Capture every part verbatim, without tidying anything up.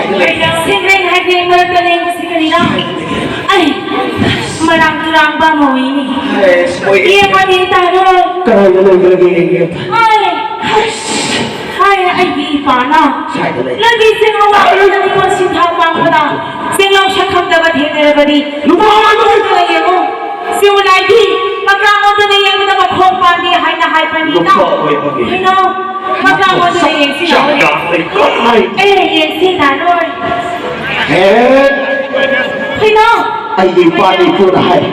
ꯁꯦꯟꯗ꯭ꯔꯦꯡ ꯍꯥꯏꯗꯤ ꯃꯔꯛꯇ ꯂꯦꯡꯕꯁꯤ ꯀꯔꯤꯔꯥ? ꯑꯩ ꯃꯔꯥꯡ ꯇꯨꯔꯥꯡꯕ ꯑꯃ ꯑꯣꯏꯅꯤ꯫ ꯑꯦꯁ, ꯃꯣꯏ ꯌꯦꯡꯉꯣꯅꯦ ꯇꯥꯔꯣ꯫ ꯀꯗꯥꯏꯗ ꯂꯩꯈ꯭ꯔꯒꯦ ꯌꯦꯡꯒꯦ꯫ ꯑꯩ ꯑꯩ ꯑꯩꯒꯤ ꯏꯄꯥꯅ ꯁ꯭ꯋꯥꯏꯗ ꯂꯩ꯫ ꯂꯝꯕꯤ ꯆꯦꯡꯂꯧ ꯂꯥꯛꯄꯗꯅꯤꯀꯣ ꯁꯤꯟꯊꯥ ꯄꯥꯡꯕꯗ ꯆꯦꯡꯂꯧ ꯁꯛꯈꯪꯗꯕ ꯊꯦꯡꯅꯔꯕꯗꯤ ꯅꯨꯄꯥ ꯑꯃ ꯃꯈꯣꯡꯗ ꯌꯦꯡꯉꯣ꯫ ꯁꯤꯃꯨꯂꯥꯏꯒꯤ ꯃꯀ꯭ꯔꯥꯡ ꯑꯣꯟꯗꯨꯅ ꯌꯦꯡꯕꯗ ꯃꯈꯣꯡ ꯄꯥꯟꯗꯦ ꯍꯥꯏꯅ ꯍꯥꯏꯕꯅꯤꯅ꯫ ꯅꯨꯄꯥ ꯑꯣꯏꯕꯒꯤ꯫ ꯀꯩꯅꯣ? ꯃꯀ꯭ꯔꯥꯡ ꯑꯣꯟꯗꯨꯅ ꯌꯦꯡꯁꯤꯅ꯫ ꯆꯥꯛ ꯆꯥꯕꯩ ꯀꯣꯠ ꯍꯥꯏ꯫ ꯑꯦ ꯌꯦꯡꯁꯤꯅ ꯅꯣꯏ꯫ ꯍꯦ, ꯀꯩꯅꯣ? ꯑꯩꯒꯤ ꯏꯄꯥꯗꯤ ꯏꯄꯨꯅ ꯍꯥꯏ꯫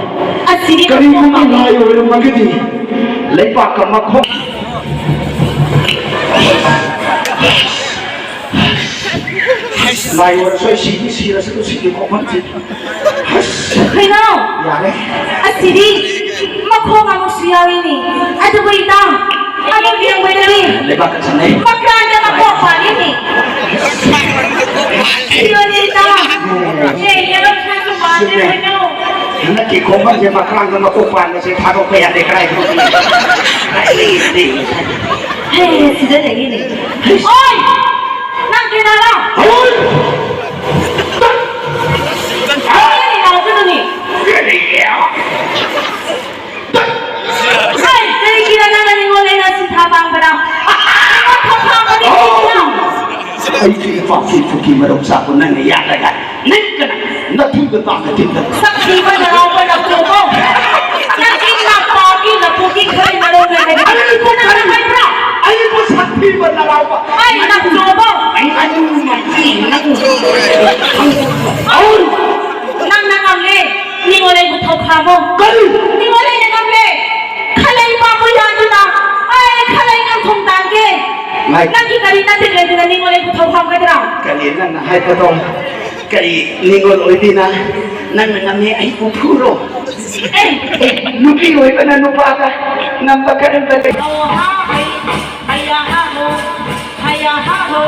ꯑꯁꯤꯗꯤ ꯀꯔꯤꯒꯨꯝꯕ ꯂꯥꯏ ꯑꯣꯏꯔꯝꯃꯒꯗꯤ ꯂꯩꯕꯥꯛꯀ ꯃꯈꯣꯡ ꯂꯥꯏ ꯑꯣꯏꯔꯁꯨ ꯑꯩ ꯁꯤꯗꯤ ꯁꯤꯔꯁꯨ ꯁꯤꯒꯤ ꯈꯣꯡꯐꯝꯁꯤ꯫ ꯑꯁ, ꯀꯩꯅꯣ? ꯌꯥꯔꯦ꯫ ꯑꯁꯤꯗꯤ ꯃꯈꯣꯡ ꯑꯃꯨꯛꯁꯨ ꯌꯥꯎꯔꯤꯅꯤ꯫ ꯑꯗꯨꯕꯨ ꯏꯇꯥ, ꯑꯃꯨꯛ ꯌꯦꯡꯕꯗꯗꯤ ꯂꯩꯕꯥꯛꯀ ꯆꯟꯅꯩ꯫ ꯃꯀ꯭ꯔꯥꯡꯗ ꯃꯈꯣꯡ ꯄꯥꯜꯂꯤꯅꯤ꯫ ꯁꯤꯔꯣꯅꯦ ꯏꯇꯥ꯫ ꯑꯦ, ꯌꯦꯔꯨꯝꯁꯤꯅꯁꯨ ꯃꯥꯟꯗꯦ ꯀꯩꯅꯣ꯫ ꯍꯟꯗꯛꯀꯤ ꯈꯣꯡꯐꯝꯁꯦ ꯃꯀ꯭ꯔꯥꯡꯗ ꯃꯀꯣꯛ ꯄꯥꯟꯕꯁꯦ ꯊꯥꯗꯣꯛꯄ ꯌꯥꯗꯦ ꯀꯗꯥꯏꯗꯅꯣ꯫ ꯍꯦ, ꯁꯤꯗ ꯂꯩꯌꯦꯅꯦ꯫ ꯑꯣꯏ! ꯅꯪ ꯀꯅꯥꯔꯥ? ꯑꯩ ꯂꯥꯎꯒꯅꯨꯅꯦ꯫ ꯑꯩ ꯀꯔꯤꯒꯤꯔ ꯅꯪꯅ ꯅꯤꯡꯉꯣꯜ ꯑꯩꯅ ꯁꯤꯟꯊꯥ ꯄꯥꯡꯕꯗ? ꯅꯤꯡꯉꯣꯜ ꯊꯧꯁꯥꯕꯗꯤ ꯀꯔꯤꯒꯤꯔ? ꯑꯩꯒꯤ ꯏꯄꯥꯛꯀꯤ ꯏꯄꯨꯒꯤ ꯃꯔꯧ ꯆꯥꯛꯄ ꯅꯪꯅ ꯌꯥꯜꯂꯒ ꯅꯪ ꯀꯅꯥ? ꯅꯊꯨꯗ ꯇꯥꯡꯅ ꯇꯤꯟꯗ꯫ ꯁꯛꯊꯤꯕ ꯅꯅꯥꯎꯄꯥ ꯅꯄꯨꯀꯣ꯫ ꯅꯪꯒꯤ ꯅꯄꯥꯒꯤ ꯅꯄꯨꯒꯤ ꯈꯔ ꯅꯔꯣꯜ ꯂꯩ ꯍꯥꯏꯕ꯫ ꯅꯪꯅ ꯍꯥꯏꯕ꯭ꯔꯥ? ꯑꯩꯕꯨ ꯁꯛꯊꯤꯕ ꯅꯅꯥꯎꯄꯥ꯫ ꯑꯩ ꯅꯞꯆꯣꯕꯣ꯫ ꯑꯩ ꯑꯗꯨ ꯃꯥꯏꯁꯤ ꯅꯪ꯫ ꯑꯧ! ꯅꯪꯅ ꯉꯝꯂꯦ꯫ ꯅꯤꯡꯉꯣꯜ ꯑꯩꯕꯨ ꯊꯧꯈꯥꯕꯣ꯫ ꯀꯔꯤ? ꯅꯤꯡꯉꯣꯜ ꯑꯩꯅ ꯉꯝꯂꯦ꯫ ꯈꯜꯂꯩ ꯄꯥꯝꯕ ꯌꯥꯗꯨꯅ꯫ ꯑꯩ ꯈꯜꯂꯩ ꯉꯝꯊꯣꯡ ꯇꯥꯟꯒꯦ꯫ ꯉꯥꯏ- ꯅꯪꯒꯤ ꯀꯔꯤ ꯅꯠꯇꯦ ꯂꯩꯗꯨꯅ ꯅꯤꯡꯉꯣꯜ ꯑꯩꯕꯨ ꯊꯧꯈꯥꯝꯒꯗ꯭ꯔꯥ? ꯀꯔꯤ ꯅꯪꯅ ꯍꯥꯏꯕꯗꯣ? ꯀꯔꯤ ꯅꯤꯡꯉꯣꯜ ꯑꯣꯏꯕꯤꯅ ꯅꯪꯅ ꯉꯝꯃꯦ ꯑꯩꯕꯨ ꯐꯨꯔꯣ? ꯑꯦ! ꯅꯨꯄꯤ ꯑꯣꯏꯕꯅ ꯅꯨꯄꯥꯗ ꯉꯝꯕ ꯀꯔꯝꯕ ꯂꯩ? ꯑꯣ, ꯍꯥ, ꯍꯩ, ꯍꯩꯌꯥ, ꯍꯥ, ꯍꯣ, ꯍꯩꯌꯥ, ꯍꯥ, ꯍꯣ꯫